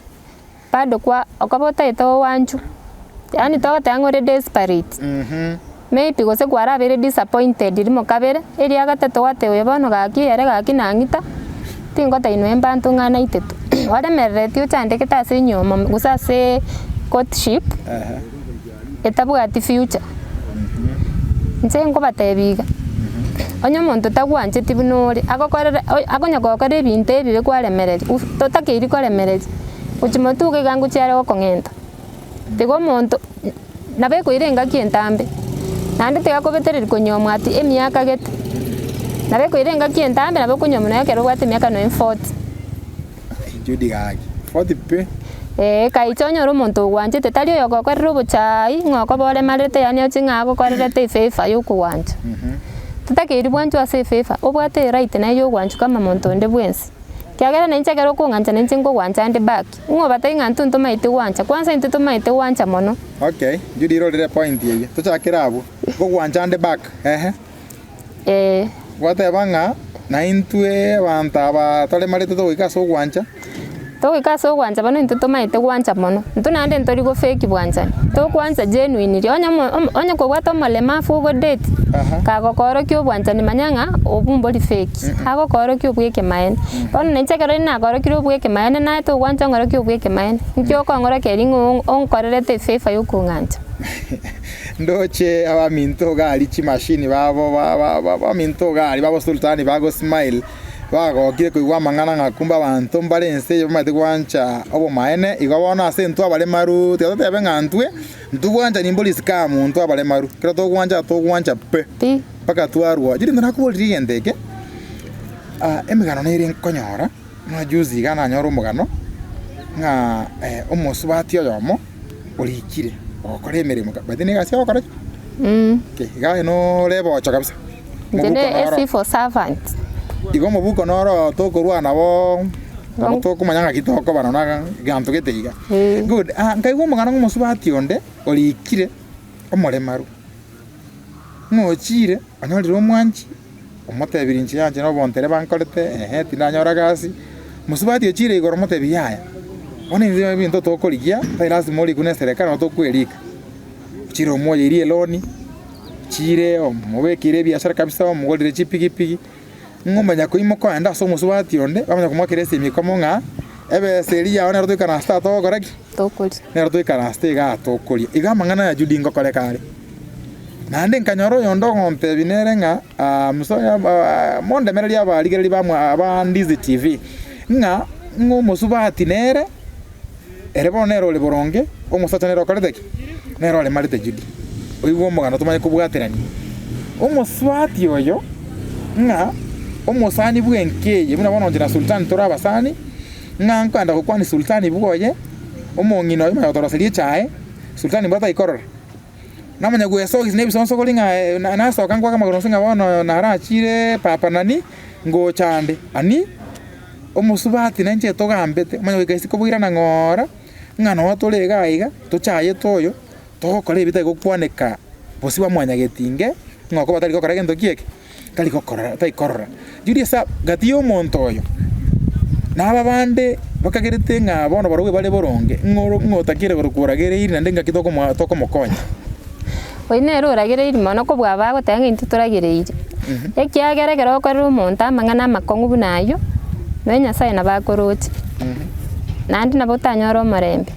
[SPEAKER 2] bado kwa okoba otagete owanchwe, yaani togoteba ng'a ore desperate, maybe gose kwarabeire disappointed rimo kabere, eria gatato gwateba oyo bono gaki ere gaki nang'ita, tingotebia nonye mbanto ng'a naitete. Oremerereti ochandegete ase enyiomo gose aseee courtship, etabwati future. Inche nkobatebia iga, onye omonto tagwancheti buna ore, agokorere akonya gokora ebinto ebibe kwaremereria uf totakeiri koremereria, gochia motwe iga iga ngochia are gokong'enta. Tiga omonto nabo ekoira engaki entambe, naende tiga akobetereria konyuomwa ati emiaka gete, nabo ekoira engaki entambe nabo okonyuomwa nonya ekero obwate emiaka nonya forty.
[SPEAKER 1] Judy gaki, 40 pi.
[SPEAKER 2] Ee, kaicha onyore omonto ogwanchete, tari oyogokorera obochai, ng'a okoba oremarete yaani oche ng'a agokorerete efavour ya okogwancha. Totakeiri bwanchwe ase efavour, obwate eright naye ya ogwanchwa kama monto onde bwensi. Ekiagera nainche ekero okong'ancha nainche nkogwancha ande back, ng'a obatebie ng'a intwe ntomaete gwancha, kwanza intwe tomaete gwancha mono.
[SPEAKER 1] Okay, Judy irorere epoint eyio, tochakere abwo, nkogwancha ande back, ehe.
[SPEAKER 2] Ee.
[SPEAKER 1] Gwateba ng'a naintwe abanto aba toremarete togoika ase ogwancha.
[SPEAKER 2] Togoika ase ogwancha bono intwe tomaete gwancha mono. Intwe naende ntori go fake bwanchani, tokwancha genuinely. Onye omo omo onye kobwate omolemafu ogo date, kagokoorokia obwanchani manya ng'a obwo mbori fake, agokoorokia obwa ekemaene. Bono nainche ekero nakorokirie obwa ekemaene naye togwancha ong'orokie obwa ekemaene, nki okong'orokia erio ng'a onkorerete efavour ya okong'ancha.
[SPEAKER 1] Ndoche abaminto iga aria chimashini babo abaminto iga aria babo sultani bago smile, bagokire koigwa amang'ana ng'a kumbe abanto mbare ense eye bamaete gwancha obomaene, igo bono ase intwe abaremaru tiga totebe ng'a intwe ntobwanchani mbori scam intwe abaremaru, ekero togwancha togwancha pi,
[SPEAKER 2] Pi.
[SPEAKER 1] mpaka twarwa. Riria nakoboretie egento eke, emegano nere nkonyora, buna juzi iga nanyora omogano, ng'a omosubati oyomo. orikire ogokora emeremo by the way negasi ogokora ki? Okay, iga aye nore ebocho kabisa.
[SPEAKER 2] Inche
[SPEAKER 1] Mobuko
[SPEAKER 2] ne
[SPEAKER 1] noro.
[SPEAKER 2] a civil servant.
[SPEAKER 1] Igo omobuko noro tokorwa nabo nabo tokomanya ng'aki tokoba nonya na egento gete iga.
[SPEAKER 2] Eh.
[SPEAKER 1] Good, ah nkaigwa omogano ng'a omosubati onde orikire omoremaru, ng'a ochire onyorire omwanchi, omotebirie inche yanche na obontere bankorete ehe tindanyora gasi, mosubati ochire igoro omotebi yaya, bono intwe ebinto tokorigia tari lasima orikwe na eserekari nabo tokwerika. Ochire omoyeirie eloni, ochire omobekeire ebiashara kabisa omogorire chipigipigi, ng'a omanya koimoka oende ase omosubati onde, bamanya komoakera esimi ekomo ng'a ebesa eria yao nero toikaranse tata togokora ki?
[SPEAKER 2] Tokoria.
[SPEAKER 1] Nero toikaranse igaa tokoria. Iga amang'ana aya Judy ngokoreka are. Naende nkanyora oyonde ogontebia nere ng'a musa mondemererie abarigereria ba mwa ba Ndizi TV, ng'a ng'a omosubati nere, ere bono nere ore boronge, omosacha nere okorete ki? Nere oremarete Judy. Oigwe omogano tomanye kobwaterania. Omosubati oyo, ng'a omosani bw'enka eye, buna bono inche na Sultani tore abasani, ng'a nkoenda gokwania Sultani bwoye, omong'ina oyo omanye gotoroseria echae, Sultani mbwate aikorora. Namanya gwesokia na ebisonsogori ng'a nasoka nkwake amagoro onsi ng'a bono narachire papa nani, ngocha ande. Ani, omosubati nainche togambete, omanye goika isiko boirana ng'oora, ng'a noo tore iga iga, tochayete oyo, togokora ebi tari gokwaneka bosio bwa mwanyagetinge, ng'a okoba tari gokora gento ki eke, tari gokorora tari korora. Riria ase gati ya omonto oyo, na aba bande bakagerete ng'a bono barobwo bare boronge, ng'a oro ng'a otakire korokwa oragereiri naende ngaki tokomoa tokomokonya.
[SPEAKER 2] Oyio nere oragereiri mono kobua aba agoteba ng'a intwe toragereiri. Ekiagera ekero ogokorera omonto amang'ana amakong'u buna ayio, nonya Nyasaye nabo akoroche, naende nabo otanyore omorembe.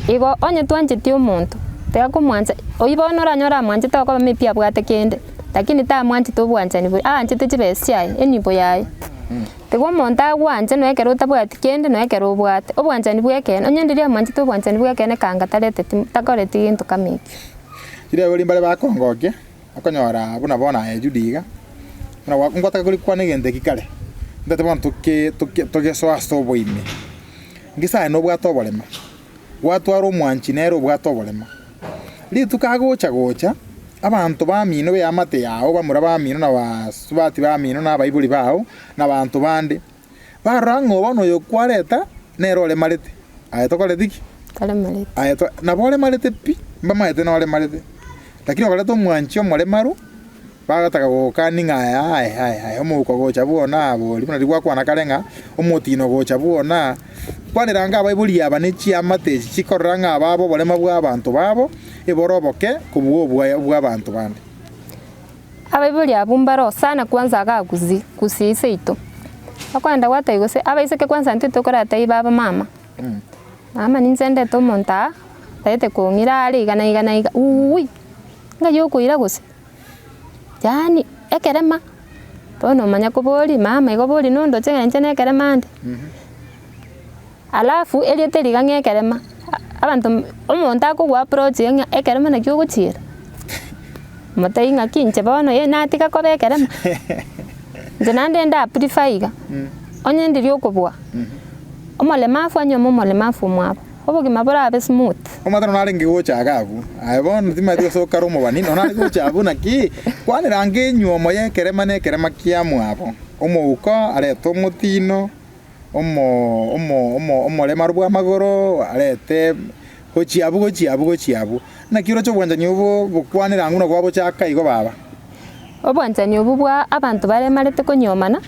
[SPEAKER 2] Igo onye twancheti omonto, tiga komwancha, oyio bono oranyore amwanchete okoba maybe abwate kende. Lakini tamwanchete obwanchani boria, aanchete chibesa chiaye, enibo yaye. Tiga omonto agwanche nonya ekero otabwati kende nonya ekero obwate, obwanchani bwa ekeene, onye ndiria amwanchete obwanchani bwa ekeene kanga tareteti takoreti gento kama ekio.
[SPEAKER 1] Riria abaibori mbare bakongokia, okonyora buna bono aye Judy iga, buna gwa ngotaka korikwana egento eki kare, ntagete bono toke toke togesoe ase oboime. Ngese aye nobwate oborema, gwatwara omwanchi nere obwate oborema. Rituko agocha gocha, abanto bamino b'eamate yao, bamura bamino na basubati bamino na abaibori bao, na abanto bande, barora ng'a bono oyo kwareta nere oremarete. Aye tokoreti ki?
[SPEAKER 2] Taremareti.
[SPEAKER 1] Aye to, nabo oremarete pi, mbamaete noremarete, lakini okoreta omwanchi omoremaru, bagataka gogokania ng'a aye aye aye aye omouko gocha bwona abori, buna riria gwakwana kare ng'a omotino gocha bwona, kwanera ange abaibori aba ne chiamate echi chikorora ng'a ababo oborema bwa abanto babo, ebore oboke kobua obwaye obwa abanto bande.
[SPEAKER 2] Abaibori abwo mbare sana kwanza igaa gusii, gusii seito. Okoenda gwatebia gose abaiseke kwanza intwe tokoratebia baba mama, mama ninche ndete omonto aa, otagete kong'ira are iga na iga na iga, uuwi, ng'ai okoira gose? Yaani ekerema, bono omanya koboria mama igo boria nondoche ng'a inche nekerema nde. Alafu erieta eri iga ng'a ekerema, abanto omonto akogwa approach ng'a ekerema naki ogochiera, motebie ng'aki inche bono eh natiga koba ekerema, inche naende nda prefer iga, onye ndiri okobua, omolemafu anyuome omolemafu omwabo, obogima borabe smooth.
[SPEAKER 1] Omanyete nonya narenge gocha iga abwo, aye bono timanyeti gose okare omobani, nonya narenge gocha abwo naki, kwanera ange enywomo ya ekerema na ekerema kia mwabo, omouko arete omotino, omo omo omo omoremaru bw'amagoro, arete gochia abwo gochia abwo gochia abwo. Naki oroche obwanchani obo bokwanera ang'u na kwabochaka igo baba?
[SPEAKER 2] Obwanchani obwo bwa abanto baremarete konyomana,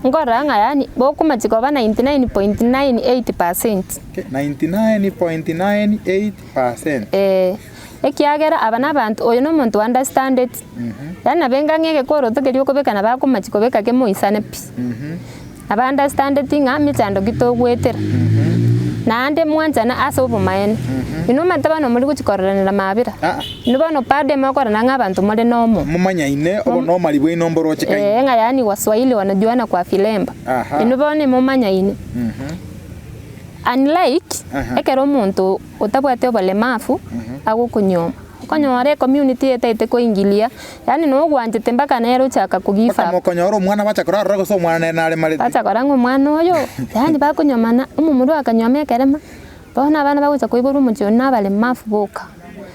[SPEAKER 2] nkorora ng'a yaani bokomachi koba 99.98 percent.
[SPEAKER 1] 99.98 percent.
[SPEAKER 2] Eeh, ekiagera aba na abanto, oyo na omonto o understandeti, yaani nabo enga ng'a egekoroto keria okobeka nabo akomachi kobeka kemoisane pi. Nabo understandeti ng'a mechando ki togoetera, naende mwanchane ase obomaene. Inwe omanyete bono mori gochia kororanera mabera, inwe bono bado mokorora ng'a abanto more nomo.
[SPEAKER 1] Momanyaine obonomari bwaino mborochekaine.
[SPEAKER 2] Eeh ng'a yaani waswahili wanajuana kwa vilemba. Inwe bono emomanyaine. Unlike ekero omonto otabwati obolemafu agokonyuoma, okonyora ecommunity etaete koingilia, yaani nogwanchete mpaka nere ochaka ko give
[SPEAKER 1] Mpaka
[SPEAKER 2] up.
[SPEAKER 1] mokonyora omwana bacha korora aroro gose omwana nere naremarete.
[SPEAKER 2] Bacha korora ng'a omwana oyo, yaani bakonyuomana, omomura oyo akanyuoma ekerema, bono abana bagocha koiborwa omochie oyio nabaremafu boka.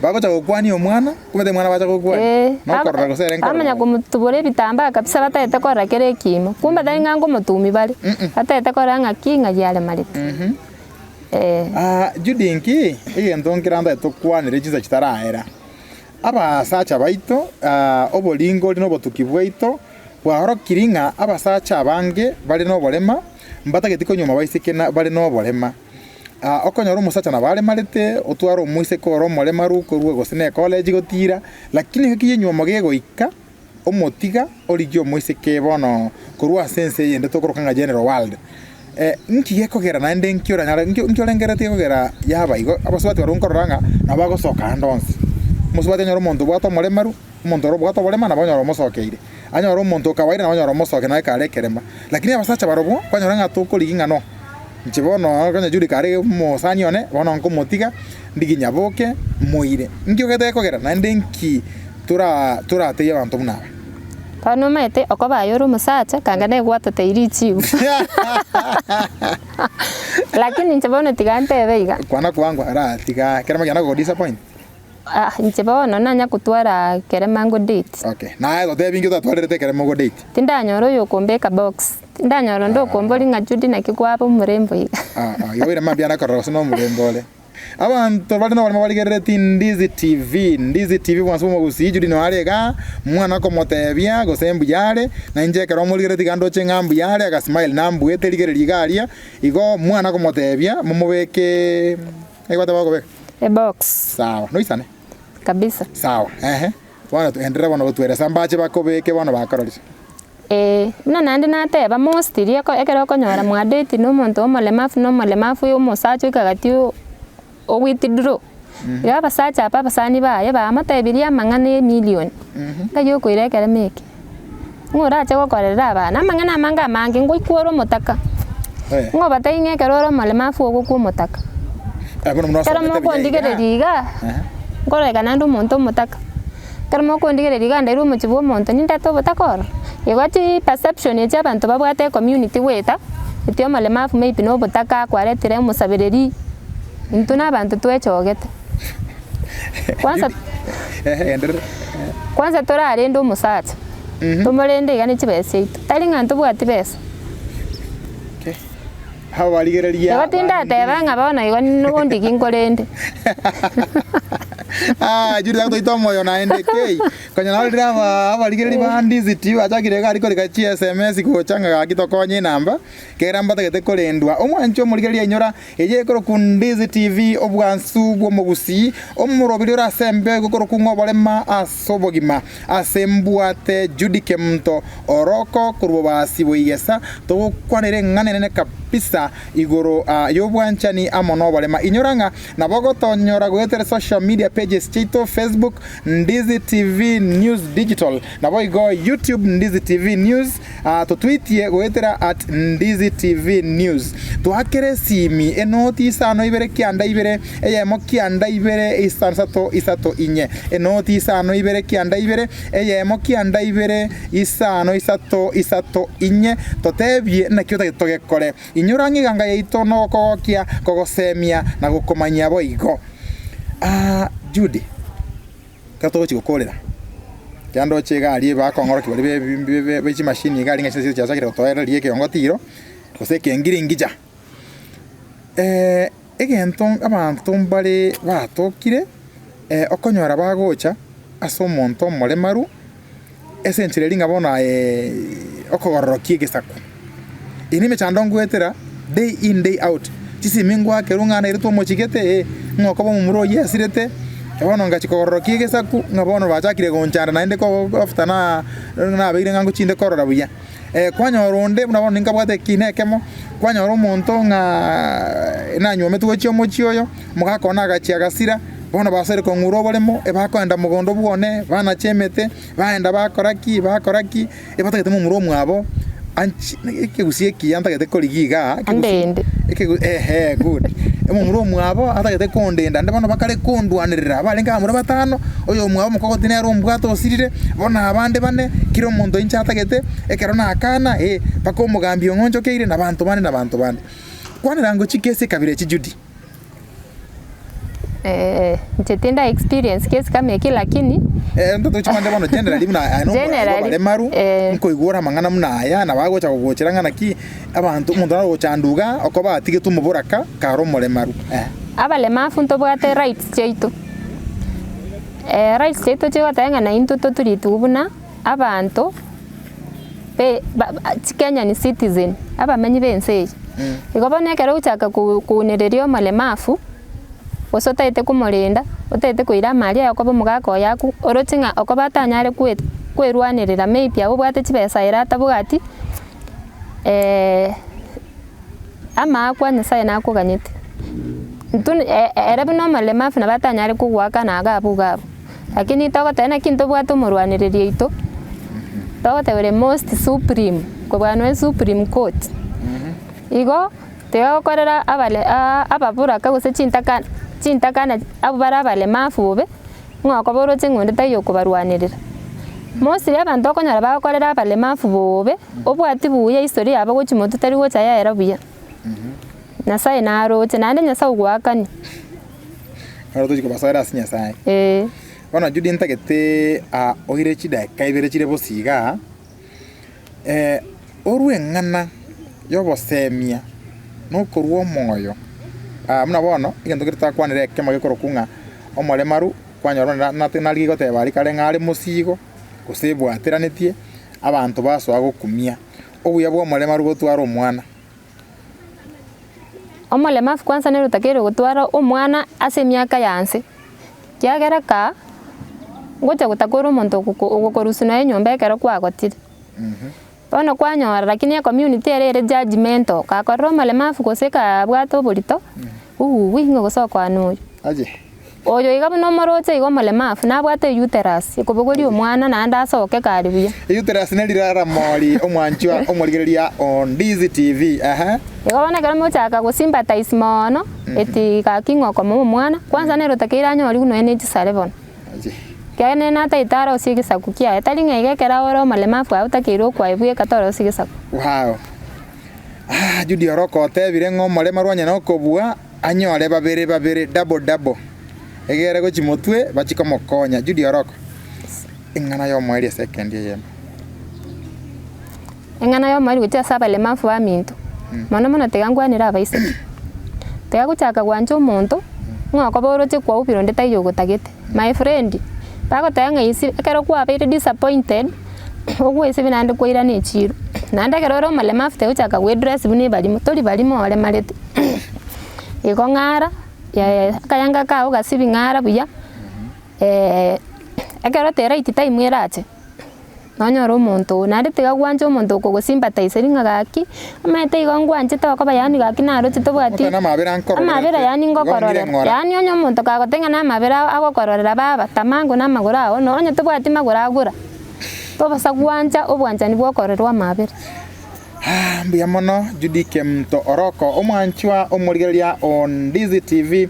[SPEAKER 1] Bagocha gokwania omwana, omanyete omwana bacha gokwania,
[SPEAKER 2] Eeh,
[SPEAKER 1] nokorora gose ere nkorora.
[SPEAKER 2] bamanya komotubora ebitambaa kabisa batagete korora kera ekiimo, kumbe tari ng'a ngomotumi bare, batagete korora ng'aki ng'ai aremarete. Eh.
[SPEAKER 1] Ah, Judy nki egento nkere ntagete tokwanere chinsa chitaraera. Abasacha baito, ah, oboringori na obotuki bwaito bwaorokiri ng'a abasacha abange bare noborema mbatageti konyuoma baiseke na bare noborema. Okonyora omosacha nabo aremarete, otware omoiseke ore omoremaru korwa gose ne ecollege gotira, lakini engaki y'enywomo gegoika, omotiga origie omoiseke bono korwa ase ense eyende tokoroka ng'a general world. Nki gekogera naende nki oranyare nki nki orengereretie gekogera yaba igo, abasubati barabwo nkorora ng'a nabo bagosoka ande onsi. Omosubati anyore omonto obwate omoremaru, omonto ore obwate oborema nabo onyore omosokeire, anyore omonto o kawaida nabo onyore omosoke naye kare ekerema. Lakini abasacha barobwo, kwanyora ng'a tokorigia ng'a no. Inche bono konya Judy kare omosani one, bono nkomotiga, ndigie nyaboke, moire. Nki ogete gekogera? Naende nki tora toratebie abanto buna aba?
[SPEAKER 2] Bono omanyete okoba aye ore omosacha kanga negwatete richibu. Lakini inche bono tiga ntebe iga.
[SPEAKER 1] Kwana kwango ara tiga ekero magiana go disappoint.
[SPEAKER 2] Ah inche bono nanya kotwara ekere mango date.
[SPEAKER 1] Okay, naye totebie inki otatwarerete ekere mogo date?
[SPEAKER 2] Tindanyora oyokombeka box, tindanyora onde okomboria ng'a Judy naki kwaba omorembo iga.
[SPEAKER 1] Ah ah, igo oire mambia nakorora gose nomorembo ore. Abanto bare noboremo barigereretie Ndizi TV, Ndizi TV bwansi bw'omogusii, Judy noyo are igaa, mwana okomotebia gose mbuya are, na inche ekero omorigereretie iga ndoche ng'a mbuya are, agasmile nambuete rigereria iga aria, igo mwana okomotebia momobeke Nigo bateba gokobeka.
[SPEAKER 2] Ebox.
[SPEAKER 1] Sawa, noisane?
[SPEAKER 2] Kabisa.
[SPEAKER 1] Sawa, ehe. Bono enderera bono gotweresa mbache bakobeke bono bakororire.
[SPEAKER 2] Eeh, buna naende nateba mostly eko ekero okonyora mwadate na omonto omolemafu na omolemafu omosacha oika gati o owithdraw, iga abasacha aba abasani baye bamotebirie amang'ana emillion, ngai okoira ekeremo eke, ng'o orache gokorerera abana, amang'ana amange amange ngoikwa ore omotaka. Ng'o obatebie ng'a ekero ore omolemafu ogokwa omotaka. Ekero mokondigereria iga, nkororekana naende omonto omotaka. Ekero mokondigereria iga ndairwe omochie bwa omonto nindete obotaka ororo. Igo chiperception echi abanto babwate ecommunity goeta, eti omolemafu maybe na obotaka kwaretire omosabereri, intwe na abanto twechogete. Kwanza kwanza torarende omosacha, tomorende iga ne chibesa chiaito, tari ng'a ntobwati besa.
[SPEAKER 1] Abarigereria
[SPEAKER 2] Igo tindateba ng'a bono igo nondigi nkorende.
[SPEAKER 1] Ah, Judy tagotoita omoyo naende kei. Konya narorire aba abarigereria ba Ndizi TV bachakire iga aria korika chi SMS gocha ng'a gaki tokonye enamba, kera mbatagete korendwa. Omwanchi omorigereria inyora, eye ekorokwa Ndizi TV obwansu bw'omogusii, omoroberi ore ase embeo egokorokwa ng'a oborema ase obogima. Ase mbwate Judy Kemunto oroko korwa bobasi boigesa, togokwanera eng'ana enene kabisa igoro y'obwanchani amo noborema. Inyora ng'a nabo gotonyora goetera social media pages chiaito Facebook Ndizi TV News Digital naboigo YouTube Ndizi TV News totwitie goetera at Ndizi TV News. Twakere esimi enoti isano ibere kianda ibere eyemo kianda ibere isano isato isato inye enoti isano ibere kianda ibere eyemo kianda ibere isano isato isato inye totebie naki otagete togekore. Inyora ng'a eganga yaito nogokogokia, kogosemia, na gokomanyia boigo. Aa Judy, ekero togochia gokorera, ekero ndoche iga aria bakong'orokia baria be be be chimashini iga aria ng'a chinsa chiachakire gotoereria ekeongo tiro, gose ekengiringija. Egento abanto mbare batokire, okonyora bagocha ase omonto omoremaru, ase enchera eria ng'a bono aye okogororokia egesaku. Eye na emechando ngoetera day in day out, chisimi ngoakerwa ng'a nairetwe omochigete eh, ng'a okoba omomura oyio asirete, bono ngachia kogororokia egesaku ng'a bono bachakire gonchanda naende ko after na nabeire ng'a ngochinde korora buya. Kwanyora onde buna bono ninkabwate ekina ekemo, kwanyora omonto ng'aa nanywometwe gochia omochie oyo, omogaka one agachia agasira, bono basoire kong'ura oboremo, ebakoenda mogondo bwone, banacha emete, baenda bakora ki, bakora ki, ebatagete momura omwabo anchi ekegusii ekiya ntagete korigia igaa, ekegusii
[SPEAKER 2] Andende.
[SPEAKER 1] ekegu ehe good, omomura omwabo atagete kondenda naende bono bakare kondwanerera, abarenge abamura batano, oyo omwabo omokogoti nere ombwate osirire, bono abande bane, kera omonto inche atagete, ekero nakana eh, mpaka omogambi ong'onchokeire na abanto bande na abanto bande. Kwanera ngochike ase ekabira echi Judy.
[SPEAKER 2] Inche tinda experience case kama eki lakini
[SPEAKER 1] Eh, ntotochi kwande bono generally buna aya nomoraibu
[SPEAKER 2] Generally,
[SPEAKER 1] abaremaru,
[SPEAKER 2] eh.
[SPEAKER 1] nkoigwa ore amang'ana buna aya, nabo agocha gogochera ng'a naki abanto omonto naro ogochanda iga, okoba atigetwe omoboraka kare omoremaru eh.
[SPEAKER 2] Abaremafu ntobwate rights chiaito, rights chiaito chigoteba ng'a naintwe toturitwe buna abanto be ba chikenyan citizen, abamenyi ba ense eye. Igo bono ekero ogochaka ko kounereria omolemafu, gose otagete komorenda, otagete koira amari aye okoba omogaka oye aku oroche ng'a okoba atanyare kwe kwerwanerera maybe abwo obwate chibesa ere atabwati, amaakwa Nyasaye nakoganyete. Intwe ere buna omolemafu nabo atanyare kogoakana iga abwo iga abwo. Lakini togoteba naki ntobwate omorwanereri oito, togoteba ore most supreme, kobua noe supreme court. Igo, tiga gokorera abare ababuraka gose chintaka chintakana abwo bare abaremafu bobe, ng'a okoba oroche ng'a onde taiyo okobarwanerera. Mostly abanto okonyora bagokorera abaremafu bobe, obwati buya history yabo gochia motwe tari gocha yaera buya. Nyasaye naroche, naende Nyasaye ogoakania.
[SPEAKER 1] Naro tochia kobasoera ase Nyasae.
[SPEAKER 2] Ee.
[SPEAKER 1] Bono Judy ntagete oire chidaeka ibere chire bosa igaa, orwe eng'ana y'obosemia na okorwa omoyo, buna bono egento keria tokwanera ekemo gekorokwa ng'a omoremaru kwanyora buna nate narigia goteba aria kare ng'a are mosigo, gose ebwateranetie, abanto basoa gokumia. Obuya bwa omoremaru gotwara omwana.
[SPEAKER 2] Omolemafu kwansa nere otakeire gotwara omwana ase emiaka ya nse, kiagera kaa ngocha gotakora omonto ogoko ogokorusia nonya enyomba ekero kwagotire. Bono kwanyora lakini ecommunity ere ere judgemental, gakorora omolemafu gose kabwate oborito, uuwi ng'a gose okoana oyo.
[SPEAKER 1] Aye.
[SPEAKER 2] Oyo iga buna omoroche iga omolemafu, nabwate euterus, ekobogoria omwana naende asoke kare buya.
[SPEAKER 1] Euterus ne riraramori omwanchwa omorigereria o Ndizi TV ehe.
[SPEAKER 2] Igo bono ekero mochaka gosympathize moono, eti gaki ng'a okomoa omwana, kwanza nere otakeire anyorigwe nonya ne chisare bono. Ekiagera nere natagete arosie egesaku kiaye, tari ng'a iga ekero ore omolemafu aye otakeire okwaye bweka torosia egesaku.
[SPEAKER 1] Wow! Ah, Judy Oroko otebire ng'a omoremaru onye nokobua anyore babere babere, double double, egere gochia motwe bachie komokonya. Judy Oroko, eng'ana y'omoerio ase ekendi eyemo.
[SPEAKER 2] Eng'ana y'omoerio gochia ase abalemafu baminto. Mono mono tiga nkwanere abaiseke, tiga gochaka gwancha omonto, ng'a okoba oroche kwaubire onde taiyo ogotagete. My friend, bagoteba ng'a isi ekero kwabeire disappointed, ogwesibia naende kwairana echiro. Naende ekero ore omolemavu tiga gochaka goedress buna ebarimo, tori barimo oremarete. Igo ng'ara, akayanga kago gasibi ng'ara buya, ekero the right time erache, nonyore omonto oo, naende tiga gwancha omonto okogosympathiseria ng'a gaki, omanyete igo ngwanchete okoba yaani gaki naroche tobwati
[SPEAKER 1] Ote namabera nkororerete,
[SPEAKER 2] amabera yaani
[SPEAKER 1] igo ng'ire
[SPEAKER 2] ngokororera,
[SPEAKER 1] ng'ora.
[SPEAKER 2] yaani onye omonto kagoteba ng'a namabera agokororera baba, tamango namagoro ao, no onye tobwati magoro agora, tobasa gwancha obwanchani bwa okorerwa amabera.
[SPEAKER 1] Ah, mbuya mono Judy Kemunto Oroko, omwanchwa omorigereria o Ndizi TV.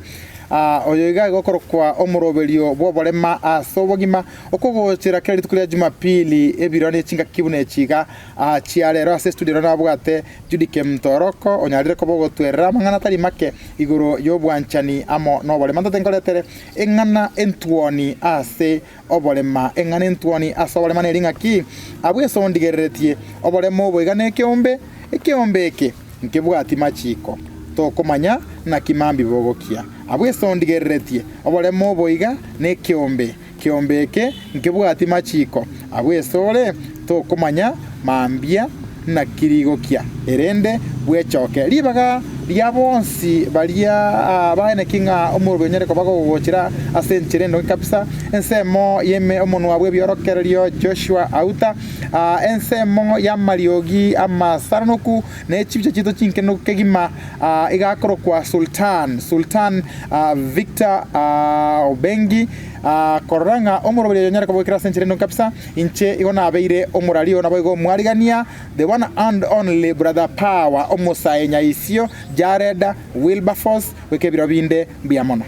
[SPEAKER 1] Ah, oyo iga igokorokwa omoroberio bw'oborema ase obogima, okogochera kera rituko ria Jumapili ebiro ne chingaki buna echi iga ah, chia rero ase estudio ero nabwate Judy Kemunto Oroko onyarire koba ogotwerera amang'ana atari make igoro y'obwanchani amo noborema. Ntote nkoretere eng'ana entuoni ase oborema, eng'ana entuoni ase oborema neri ng'aki, abwo ase ondigereretie oborema obo iga nekeombe, ekeombe eke nkebwati machiko, tokomanya naki mambia bogokia. Abwo ase ondigereretie oborema obo iga nekeombe, keombe eke nkebwati machiko, abwo ase ore tokomanya mambia naki rigokia, erende bwechoke ribaga ria bonsi baria baeneki ng'a omorwoti onyare koba gogochera ase enchera endonge kabisa, ensemo y'eme omonwa bw'ebiorokererio Joshua Auta, ensemo y'amariogi amasaranoku, ne chibicha chiaito chinkenenoku kegima, iga akorokwa Sultan, Sultan Victor Obengi, korora ng'a omorwoti oyo onyare koba goikera ase enchera endonge kabisa. Inche igo nabeire omorario naboigo omwarigania, the one and only brother Power, omosae nyaisio, Jared Wilberforce, goika ebiro binde, mbuya mono.